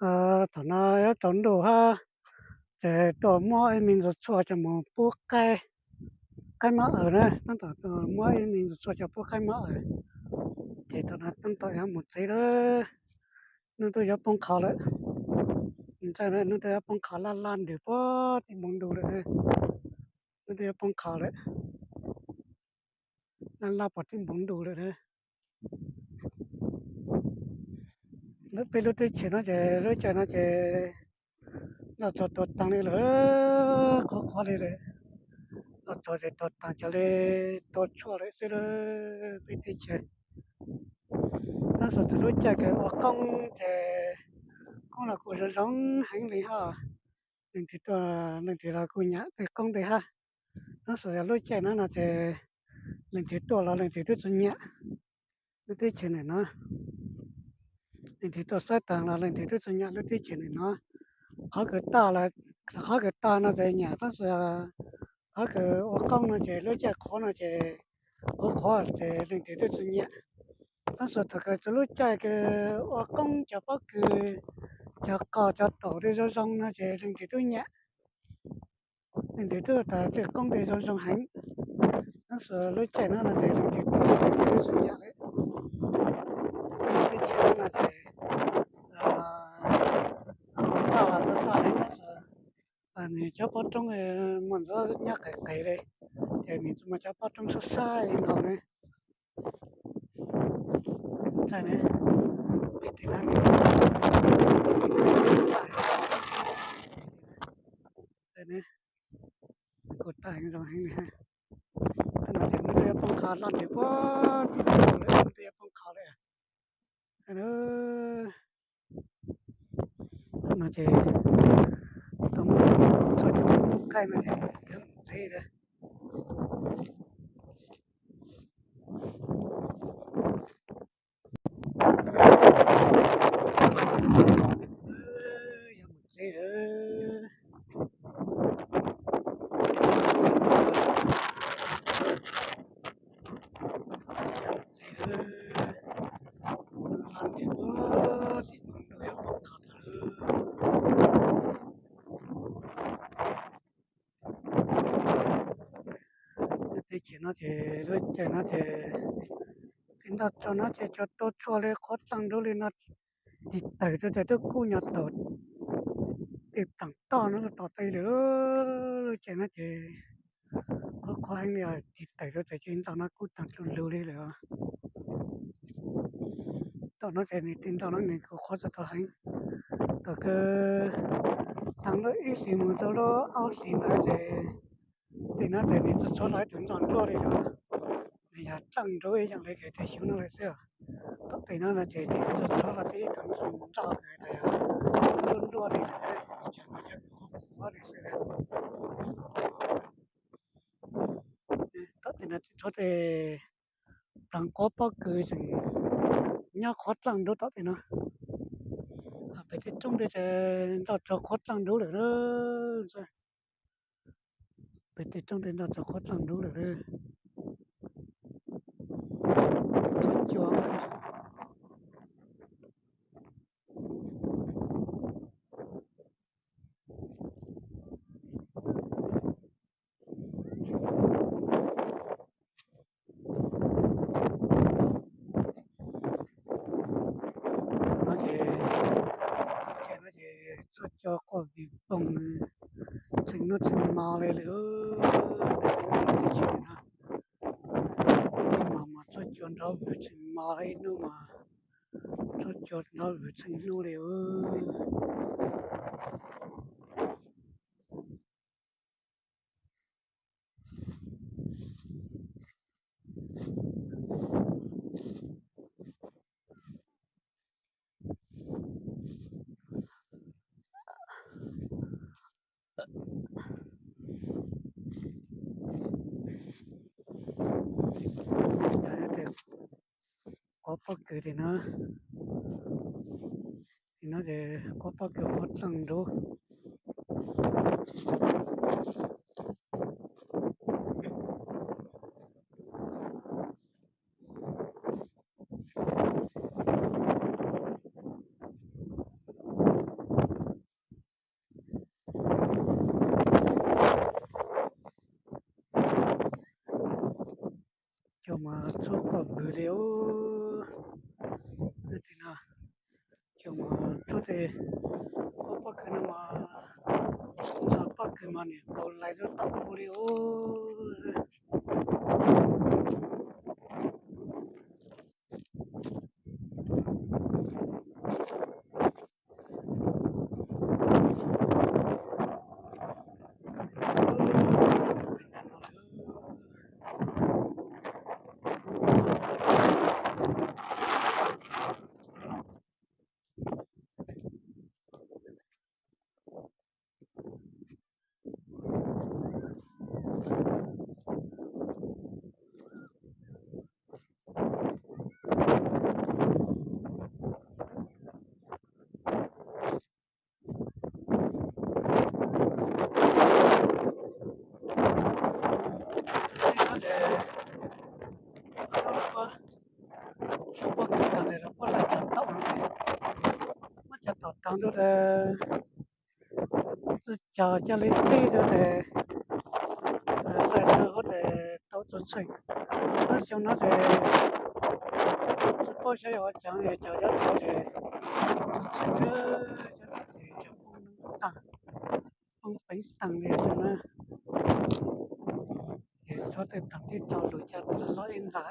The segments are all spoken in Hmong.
Thaum no yuav tsaus ntuj hab, ces tuaj muab ib me ntxuag tshuaj coj mus pub qaib, qaib mab awm na, tab tom muab ib me ntxuag tshuaj coj pub qaib mab awm. Ces thaum no tab tom yuav mus tsev lawm, hnub twb yuav poob qho lawm. Ntshai na, hnub twb yuav poob qho laj laj nws puag tim npoo ntuj lawm, hnub twb yuav poob qho lawm, laj laj puag tim npoo ntuj lawm na. Lub peb lub teb chaws no ces lub caij no ces noj tshuaj tuag taag li lawm, qhuav qhuav li lawm. Noj tshuaj ces tuag taag cov li tua tshuaj lawm xwb lawm peb teb chaws. Tab sis txhua lub caij kws ua qoob ces qoob los kuj zoo zoo heev li hab. Leej twg tuaj leej twg los kuj nyam tej qoob tej hab. Tab sis yog lub caij no no ces leej twg tuaj los leej twg twb tsis nyam lub teb chaws ntawm no. Leej twg tuaj saib taag los leej twg twb tsis nyam lub teb chaws ntawm no. Qhov kws tag, qhov kws tag no ces nyam, tab sis qhov kws ua qoob no ces lub caij qhuav no ces qhuav qhuav ces leej twg twb tsis nyam. Tab sis thaum kws txhua lub caij kws ua qoob cov pob kws, cov qos cov taum li zoo zoo no ces leej twg twb nyam, leej twg twb tas tej qoob tej zoo zoo heev. Tab sis lub caij no no ces leej twg tuaj leej twg twb tsis nyam li. Teb chaws no no ces tag los txog tag heev, tab sis nws cov pob roob mas ntxuav nyob qis qis li, ces nws tsis muaj cov pob roob sab sab li no ne. Ntshai ne, pem tim no, pem tim no, kuj tag heev zoo heev li. Tab no ces hnub twb yuav poob qho laj nws puag tim npoo ntuj lawm, hnub twb yuav poob qho lawm. Tab no ces tau muab txhua cov mus pub qaib no ces yuav mus tsev lawm. Yuav mus tsev lawm. Tsev lawm. Laj ntev puag tim npoo ntuj yuav poob qho lawm. Lub teb chaws no ces lub caij no ces tim ntawm tso no ces cov tua tshuaj li qhuav dlaaj nrub li no tis tawm rau ces twb kub nyob tau tim plaam toj no tom tej lawm. Lub caij no ces qhuav qhuav heev li os, tis tawm rau ces ntawm no kub taag lug lug li lawm. Tom no ces nws tig ntawm no nws kuj qhuav txog tau heev. Tom kws taag lub ib hlis mus rau lub ob hlis ntawd ces tim no ces nws tsuas tshuav los ib tug ntoj nruab li lawm. Nws yog dlaaj nrub ib yaam li kws tej xyuv no lawm xwb. Tom tej no no ces nws tsuas tshuav los tib ib tug ntoj kws tas yog nruab nruab li lawm, cov no cov kws qhuav qhuav li xwb. Tom tej no tshuav tej plaag quav pob kws tseem nyob qhuav dlaaj nrub tom tej no. Pem tej roob tej ces ntoj tshuav qhuav dlaaj nrub lawm. Pem tej roob tej ntoj tshuav qhuav dlaaj nrub lawm. Txhua cua lawm. Tom no ces, ces no ces txhua cua quaj vim poog, txheej hnub txheej hmo li lawm. Ib hmos mas txhua cua nrov vwm txheej hmo, ib hnub mas txhua cua nrov vwm txheej hnub li. Quav pob kws li no, li no ces quav pob kws qhuav dlaaj nrub. Mas tshuab koj vwm li os. Tim no cov mas tshuab tes, pob kws no mas, pob kws mas niam nkaus lais lub taub hau li os. Sau pob kws tag li, rau pob laij cov taum no, muab cov taum tag ntuj, txij cog coj li txij rau ces laij rau hauv ces tau txog txheej. Ob xyoo no ces tsis paub xyov yog ua cas cog cov taum ces txog txheej, cov taum ces cog poob noob tag, poob teev tag li xyoo na. Ces txhob tej tag tib tau lus cog los ib nta,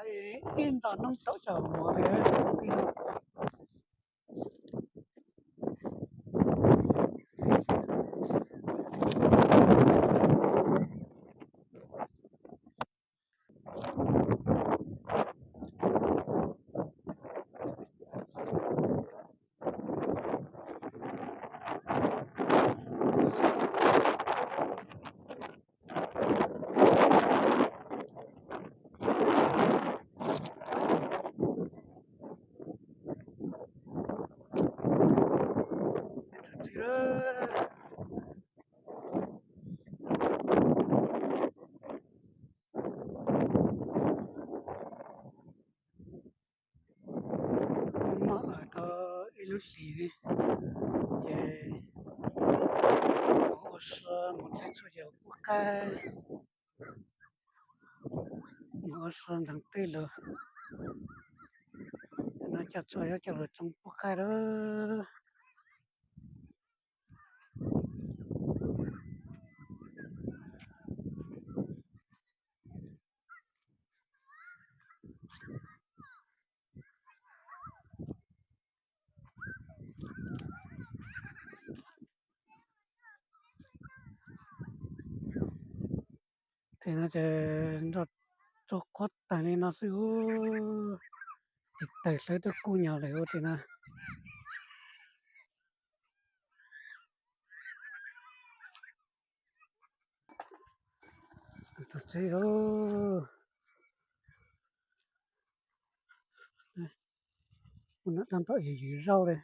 ib nta noob taum cog mos li. Noj tau ib lub hlis li, ces mus ua si mus txhij txhua yam pub qaib, mus ua si ntawm tej lawm. No coj txhua yam coj los tsoo pub qaib lawm. Ces no ces nroj tsuag quab tag li no xwb, ub, tis tawg hlawv twb kub nyog lawm ub. Ces no tus tsev, ua nram tag nrho yws yws zaub li.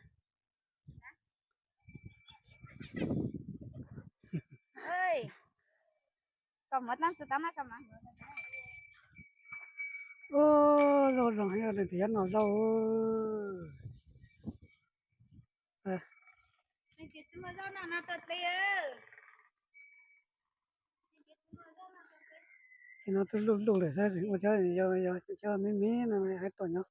Ub, zaub zoo heev li tias yuav noj zaub. Ces no twb luj luj lawm xwb, ua cov, cov me me no hais tuaj nyob.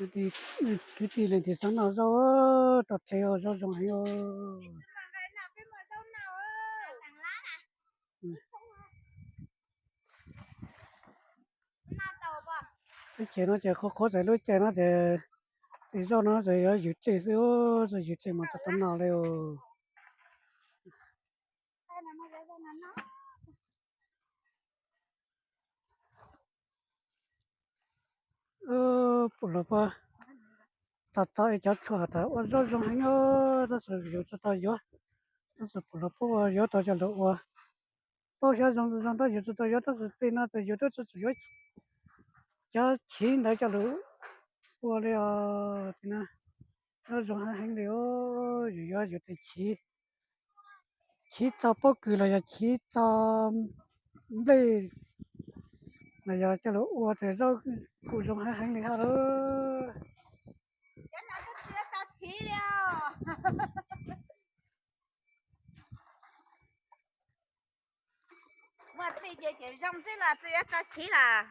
Kwv tij leej twg xav noj zaub, tuaj txev zaub zoo heev os. Teb chaws no ces qhuav qhuav txais lub caij no ces tej zaub no ces yuav ywg dlej xwb, txawj ywg dlej mas tau tau noj li os. Pum los puag, tau tau es cov tshuaj tas ua zaub zoo heev, tab sis yus tsis tau yuav, tab sis pum los puag yuav tau coj los ua. Paub xyov zoo zoo tab yus tsis tau yuav, tab sis tej no ces yus twb tsis txawm yuav cov chiv ntawd coj los ua li os. Tej no zaub zoo heev heev li os. Yus yuav yus tej chiv, chiv txog pob kws los yog chiv txog nplej los yog coj los ua ces zaub kuj zoo heev heev li hab lauj. Muaj txij ces zoo xwb los txawm yuav tso chiv lawm.